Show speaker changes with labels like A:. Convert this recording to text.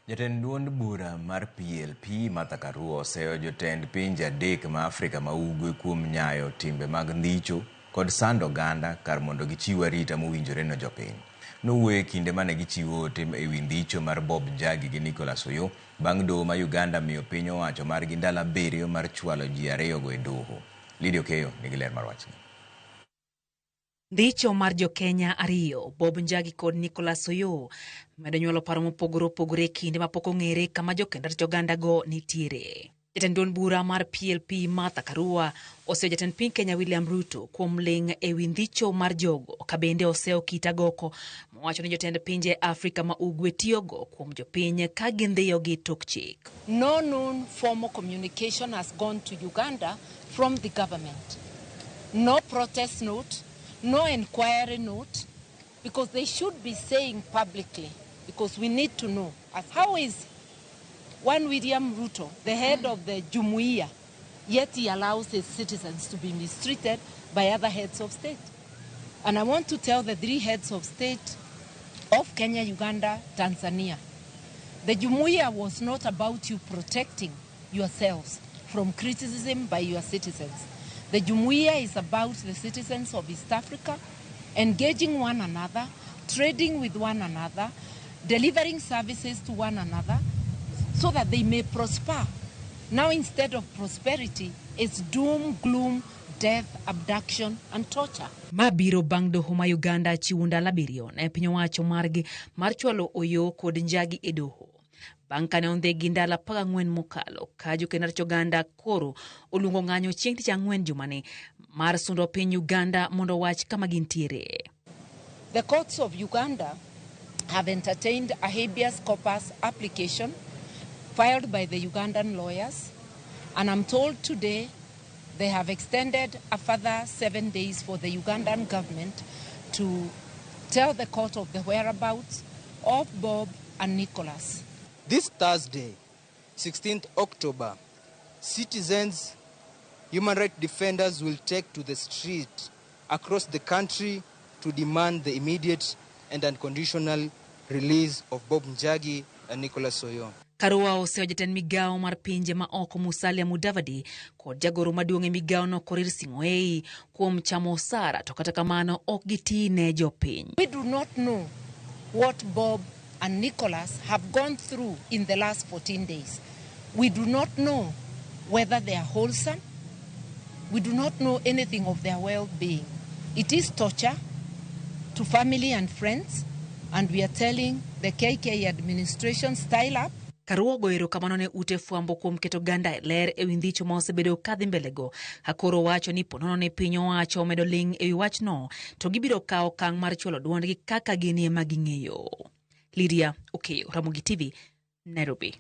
A: Jatend duond bura mar PLP Martha Karua oseyo jotend pinje adek ma Afrika ma Ugwe kuom nyayo timbe mag ndhicho kod sando oganda kar mondo gichiw arita mowinjore ne jopiny. Nowuoyo e kinde mane gichiwo ote e wi ndhicho mar Bob Njagi gi Nicholas Oyoo bang' doho ma Uganda miyo piny owacho margi ndalo abiriyo mar chwalo ji ariyogo e doho. Lydia Okeyo nigi ler mar wachni.
B: Ndicho mar jo-Kenya ariyo, Bob Njagi kod Nicholas Oyoo, medo nyuolo paro mopogore opogore e kinde mapok ong'ere kama jokend ratich ogandago nitiere. Jatend duond bura mar PLP Martha Karua oseyo jatend piny Kenya William Ruto kuom ling' e wi ndhicho mar jogo ka bende oseyo kit agoko mowacho ni jotend pinje Afrika ma Ugwe tiyogo kuom jopiny ka gindhiyogi tok chik.
C: No known formal communication has gone to Uganda from the government. No protest note, no inquiry note, because they should be saying publicly, because we need to know. As how is one William Ruto, the head of the Jumuiya, yet he allows his citizens to be mistreated by other heads of state? And I want to tell the three heads of state of Kenya, Uganda, Tanzania, the Jumuiya was not about you protecting yourselves from criticism by your citizens. The Jumuiya is about the citizens of East Africa engaging one another, trading with one another, delivering services to one another so that they may prosper. Now, instead of prosperity, it's doom, gloom, death, abduction, and torture.
B: Ma biro bang' doho ma Uganda chiwo ndalo abiriyo ne piny owacho margi mar chwalo Oyoo kod Njagi e doho. Bang' kane ondhigi ndalo 14 mokalo ka jokend ratich oganda koro oluongo ng'anyo chieng' tich ang'wen jumani mar sundo piny Uganda mondo owach kama gintiere.
C: The courts of Uganda have entertained a habeas corpus application filed by the Ugandan lawyers, and I'm told today they have extended a further 7 days for the Ugandan government to tell the court of the whereabouts of Bob and Nicholas.
D: This Thursday, 16th October, citizens, human rights defenders will take to the street across the country to demand the immediate and unconditional release of Bob Njagi and Nicholas Oyoo.
B: Karua oseyo jatend migawo mar pinje ma oko Musalia Mudavadi kod jagoro maduong' e migawono Korir Sing'oei kuom chamo osara to kata kamano ok giti ne jopiny.
C: We do not know what Bob and Nicholas have gone through in the last 14 days. We do not know whether they are wholesome. We do not know anything of their well-being. It is torture to family and friends, and we are telling the KK administration, style up.
B: Karua ogoyo erokamano ne ute fwambo kuom keto oganda e ler e wi ndhicho ma osebedo kadhi mbelego. Akoro wacho ni ponono ni piny owacho omedo ling' e wi wachno to gibiro kawo okang' mar chwalo duondgi kaka gin ema ging'eyo. Lydia Okeyo, Ramogi TV, Nairobi.